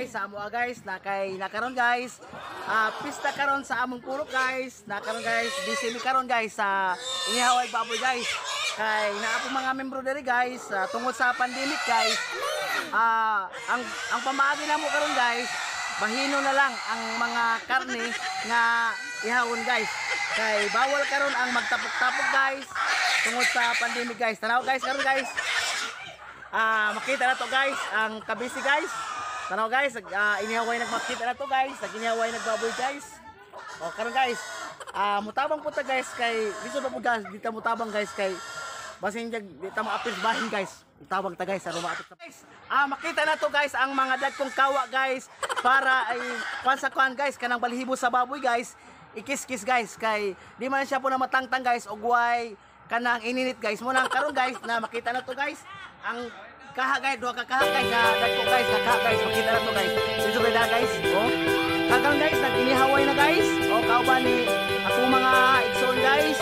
Guys, sa amo guys, na kay nakaron guys. Pista karon sa among purok, guys. Nakaron guys, busy mi karon, guys, sa inihaway baboy, guys. Kay naa po mga membro diri, guys, tungod sa pandemic, guys. Ang pamaagi namo karon, guys, bahino na lang ang mga karne nga ihawon, guys. Kay bawal karon ang magtapok-tapok, guys, tungod sa pandemic, guys. Tanaw, guys, karon, guys. Makita na to, guys, ang kabisi, guys. Tanaw, guys, inihaway nagmakita na to, guys, nag-inihaway nagbaboy, guys. O karon, guys, mutabang po ta, guys, kay lisod pa po, guys, di ta mutabang, guys, kay basin jag di ta maapil bahin, guys. Mutabang ta, guys, aron maapil. Guys, makita na to, guys, ang mga dagkong kawa, guys, para ay kwan sa kwan, guys, kanang balhibo sa baboy, guys. Ikiskis, guys, kay di man siya po na matangtang, guys, og way kanang ininit, guys. Mo nang karon, guys, na makita na to, guys, ang kaha, guys, duha ka kaha, guys, na dagko, guys, na kaha, guys, makita na to, guys. Dito ba guys? Oh. Karon, guys, nag-inihaway na, guys. Oh, kauban ni akong mga igsoon, guys.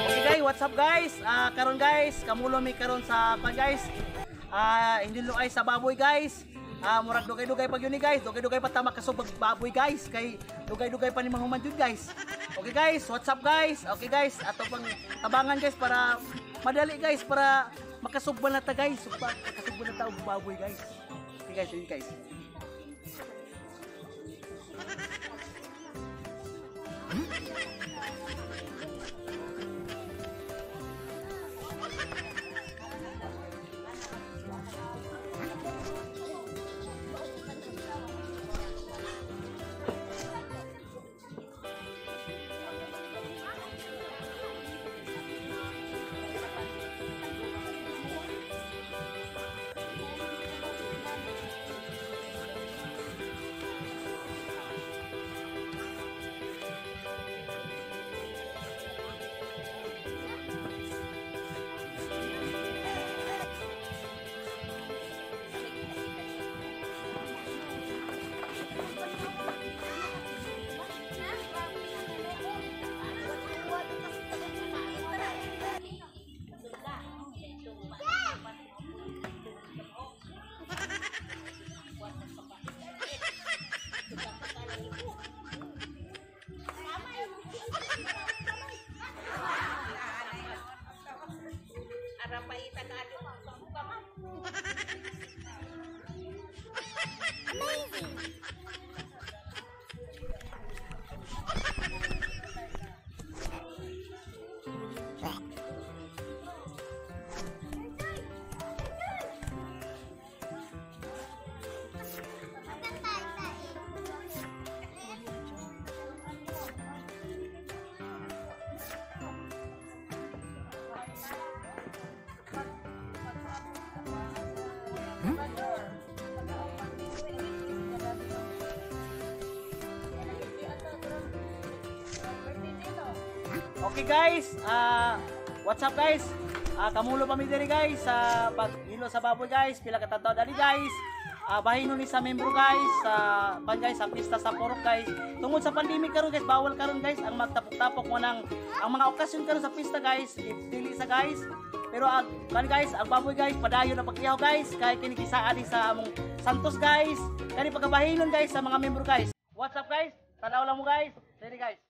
Okay, guys, what's up, guys? Karon, guys, kamulo mi karon sa pan, guys. Hindi luay sa baboy, guys. Murag dugay-dugay pag yun ni, guys. Dugay-dugay pa ta makasubag baboy, guys, kay dugay-dugay pa ni mahuman jud, guys. Okay, guys, what's up, guys? Okay, guys, ato pang tabangan, guys, para madali, guys, para makasugba na ta, guys. Sugba, makasugba na ta og baboy, guys. Okay, guys, yun, guys. Okay, guys, what's up, guys? Kamulo pa mi diri, guys, sa paghilo sa baboy, guys, pila ka tadtaw dali, guys. Bahino ni sa membro, guys, sa pan, guys, sa pista sa purok, guys. Tungod sa pandemic karon, guys, bawal karon, guys, ang magtapok-tapok mo nang ang mga okasyon karon sa pista, guys, dili sa, guys. Pero ang kan, guys, ang baboy, guys, padayon na pag-ihaw, guys, kay kini kisaan ni sa among Santos, guys. Kani pagkabahinon, guys, sa mga membro, guys. What's up, guys? Tanaw lang mo, guys. Ready, guys.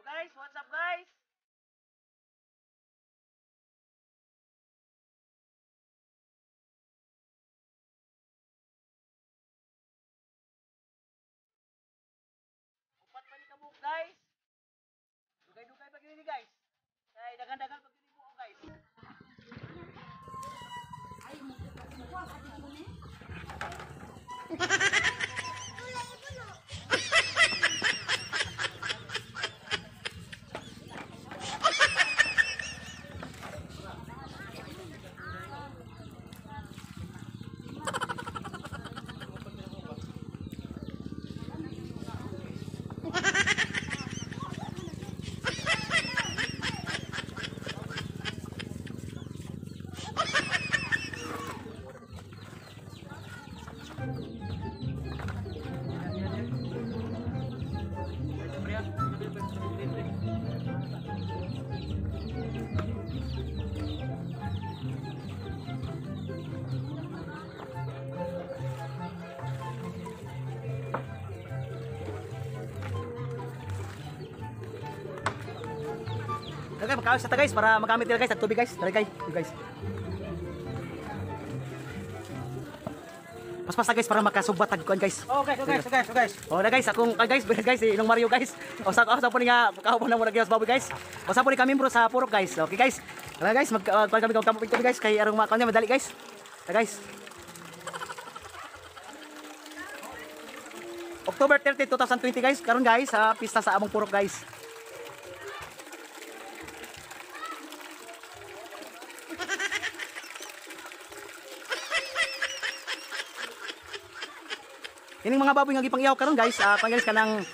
Hello, guys, what's up, guys? Guys. Dugay-dugay pa gyud ni guys. Kay dagan-dagan pa gyud ni buo guys. Okay, magkaos ta guys para magamit nila guys at tubig guys. Dali guys, guys. Paspas ta guys para makasugbat tag kuan guys. Oh guys, oh guys, oh guys, oh guys. Oh na guys, akong guys, guys, inong Mario guys. O sa po ni nga kaupo na mo guys baboy guys. O sa po ni kami bro sa purok guys. Okay guys. Tara guys, mag kuan kami kami guys kay arong makuan madali guys. Tara guys. October 30, 2020 guys. Karon guys, sa pista sa among purok guys. Kining mga baboy nga gipang-ihaw karon guys, pan guys kanang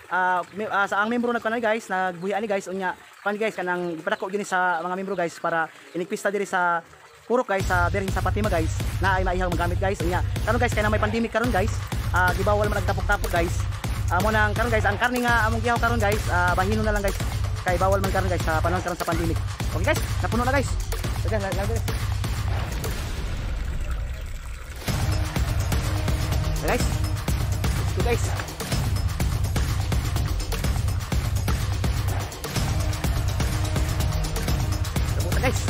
sa ang membro nagkuan guys, nagbuhi ani guys unya pan guys kanang gipadako gyud sa mga membro guys para inikpista diri sa purok guys sa diri sa Fatima guys na ay maihaw magamit guys unya. Karon guys kay na may pandemic karon guys, gibawal man nagtapok-tapok guys. Mo nang karon guys ang karne nga among gihaw karon guys, bahino na lang guys kay bawal man karon guys sa panahon karon sa pandemic. Okay guys, napuno na guys. Okay, guys. Guys. Let's go guys. Tabuta guys.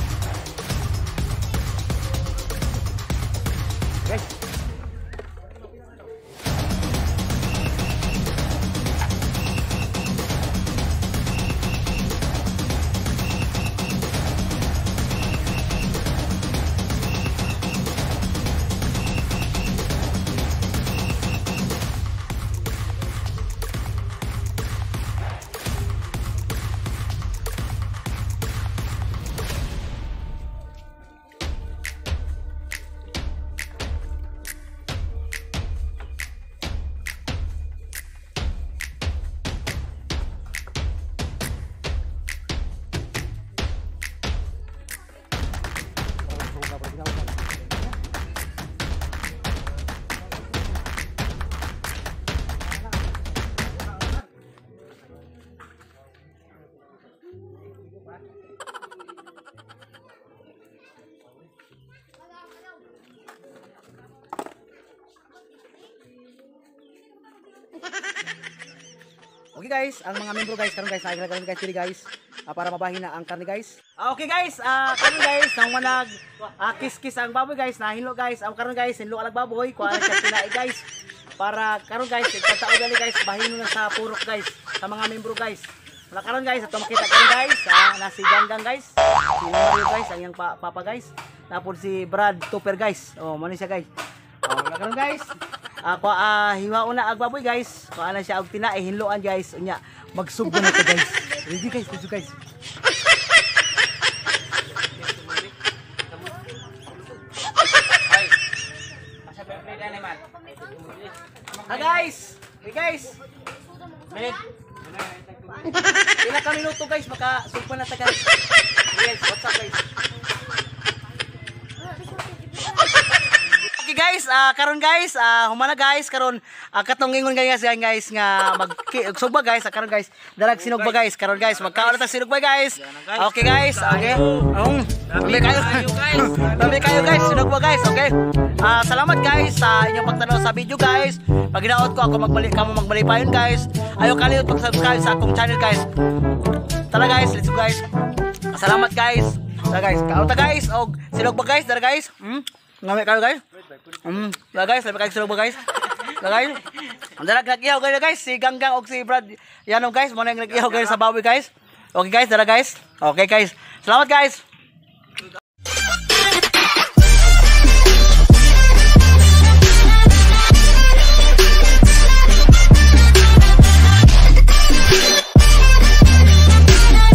Guys. Okay guys, ang mga membro guys, karon guys, nakikita guys diri guys, para mabahin na ang karne guys. Okay guys, karon guys, nang manag kiss-kiss ang baboy guys, nahilo guys, ang karon guys, hinlo alag baboy, kuha siya tinai guys. Para karon guys, pagtao dali guys, bahino na sa purok guys, sa mga membro guys. Wala karon guys, ato makita karon guys, na si Ganggang guys, si Mario guys, ang iyang papa guys. Tapos si Brad Tupper guys. Oh, mo ni siya guys. Oh, wala karon guys. Hiwaon na ag baboy guys. Kuha na siya og tinae, hinloan guys. Unya, magsugbo na to guys. Ready guys, ready guys. Ha guys, hey guys. Pila ka minuto guys, makasugpo na ta guys. Yes, what's up guys? Okay guys, karon guys, humana guys, karon katong ingon guys guys nga mag sugba guys, karon guys, darag sinugba guys, karon guys, magkaon na ta sinugba guys. Okay guys, okay. Labi kayo guys. Labi kayo guys, sinugba guys, okay. Salamat guys sa inyong pagtanaw sa video guys. Pag ginaot ko ako magbalik kamo magbalik payon guys. Ayaw kalimot pag-subscribe sa akong channel guys. Tara guys, let's go guys. Salamat guys. Tara guys, kaon ta guys og sinugba guys, tara guys. Ngami kayo guys. Tara guys, labi kayo sinugba guys. Tara guys. Dara nag-ihaw kayo, guys, si Ganggang og si Brad Yano, guys, mo na yung nag-ihaw kayo sa baboy, guys. Okay guys, dara, guys. Okay guys. Salamat, guys.